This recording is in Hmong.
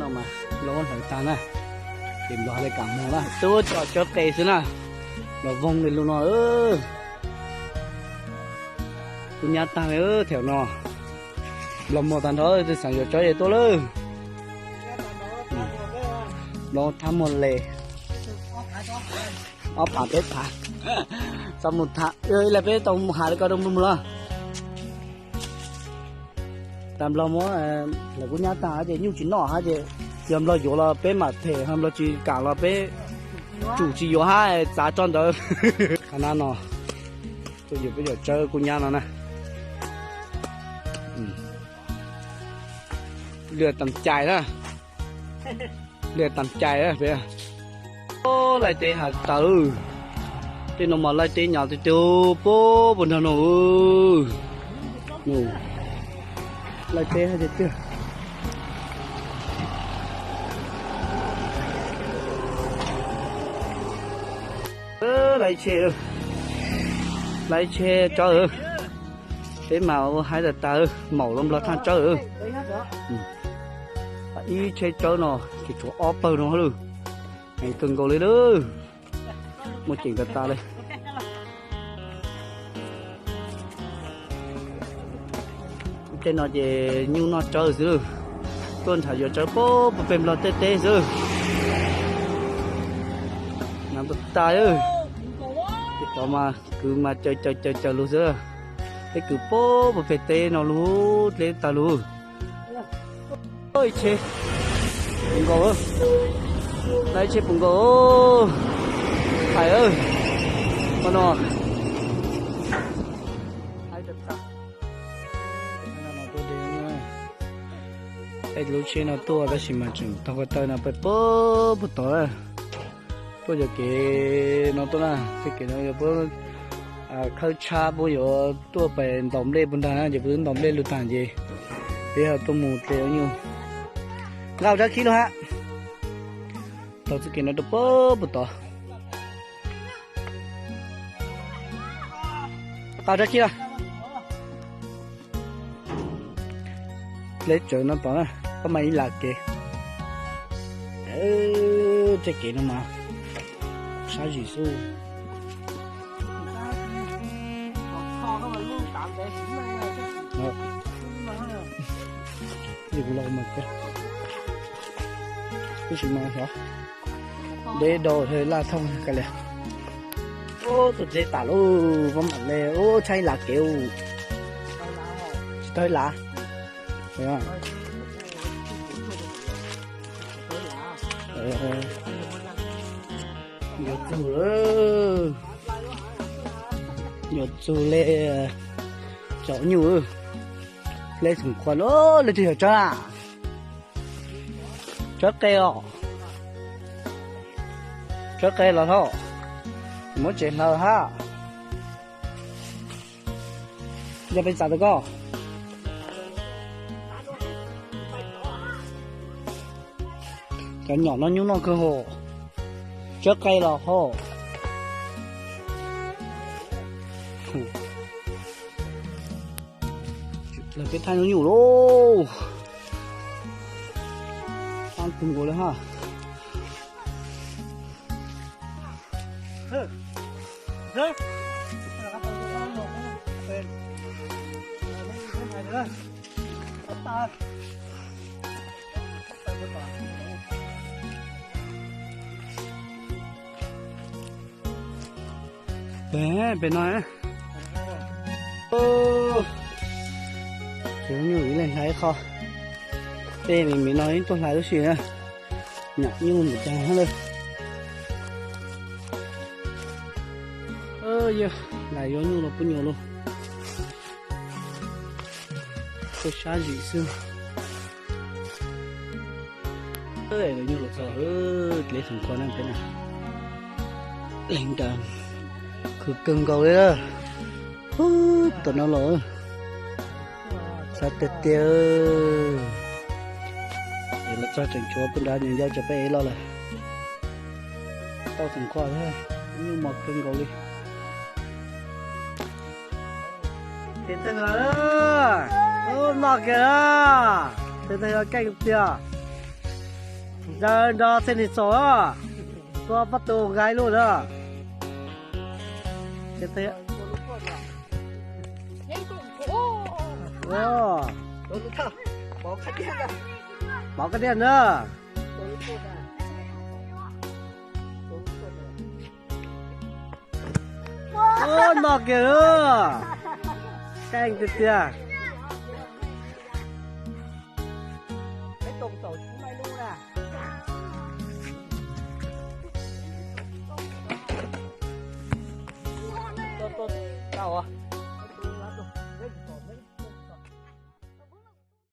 No mas Nplog hlawv tag na, ces Nplog li kam muag na, tub tso tsawb qe xwb na, los voog li lus no. Kub nyab tag li thaum no, Nplog muag tag nrho, twb xav yuav tsawb es tuaj lawm. Nplog thab muag le, ob phav peb phav, txhob mus tham, ib leeg peb tau mus has li ko rau Nplog los. Tas Nplog muab lawv kub nyab tag ces nyuj tsis noj hab ces yog Nplog yuav los peb mam them, ho Nplog tsis kam los peb tsum tsis yuav hab txav tso ntawd. Qhov no no, tuaj yuav peb yuav tsawb kub nyab no na. Liaj tam cais na, liaj tam cais. Laij teb has tas, tej no mas laij teb nyuam twg twg puag puag nrag no. Laij teb hais tiag tiag. Laij tsheb, laij tsheb tsawb. Peb mas ua haib tas tas, maum los Nplog thaj tsawb. Ib tsheb tsawb no ces tshuav ob pawg no lawm. Heev kawg nkaus li lawm. Muaj ceem tas tas li. Tej no ces nyuj noj tsawb xwb. Tuaj nrhav yuav tsawb puag pem Nplog tej teb xwb. Nas tas tas. Tej tod mas kwv mas caws caws caws caws lug xwb. Peb kwv puag pem teb no lug dleb tag lug. Ib tsheb puv nkaus, laij tsheb puv nkaus. Hais, koj no, lub tsheb no tuaj tab sis mas tseem taug ko taw no pem puag puag tod. Tuaj yog kev no tuaj na, tej kev no yog puab khawb tshab, puab yuav tuaj pem ntaus nplej puag nrag na, ces puab twb ntaus nplej lug tag ces peb ho tuaj mus dle ua nyuj. Nqa tsawb khib lug hab. Taug txoj kev no rau puag puag tod. Nqa tsawb khib lug. Dleb tsawv no tod na, koj mas ib lam kev. Tej kev no mas sab zim xwb. Kuv los mas, tab sis mas xyov deb dau laj thooj ka li. Ub, tuaj dleb tas lauj, pab mam le, ub, tshaib ib lam kev. Tsis tau ib lam. Yuav txug, yuav txug le cov nyuj. Dleb txoom qhua lawm, leej twg yuav tsawb na? Tsawb qe os. Tsawb qe los hlob, muab tsev hlaws hab. Yog peb txav tau koj. Cov nyom no nyuj noj kawg hos. Tsawb qe los hos. Lawv peb thaij nyuj lauj. Thaij kawg nkaus li hab. Pem no, cov nyuj ib leeg hlais ib qho. Tej me me no yeej tuaj hlais lub si na. Nyom nyuj ntawm cas hab lawm. Yog hlais yuav nyuj los puab nyuam lauj. Tuaj sab zim xwb. Nyuj los txog, dleb txoom qhua na peb na. Leej tas khwv kawg nkaus li. Tom no los sab tiag tiag. Es los txog tseem tshuav puag nrad nyuam ncau tso peb ev los lawm. Tau txoom qhua thiab, nyuj mos kawg nkaus li. Tes tawg los, ub, mos kiag na. Tes tawg los keej tiag. Ntsaws nrog Xeeb Lis Xos, tua pob tw nqa ib lub na. Pov kab diaj na. Ub, noj kiag lawm. Keej tiag tiag.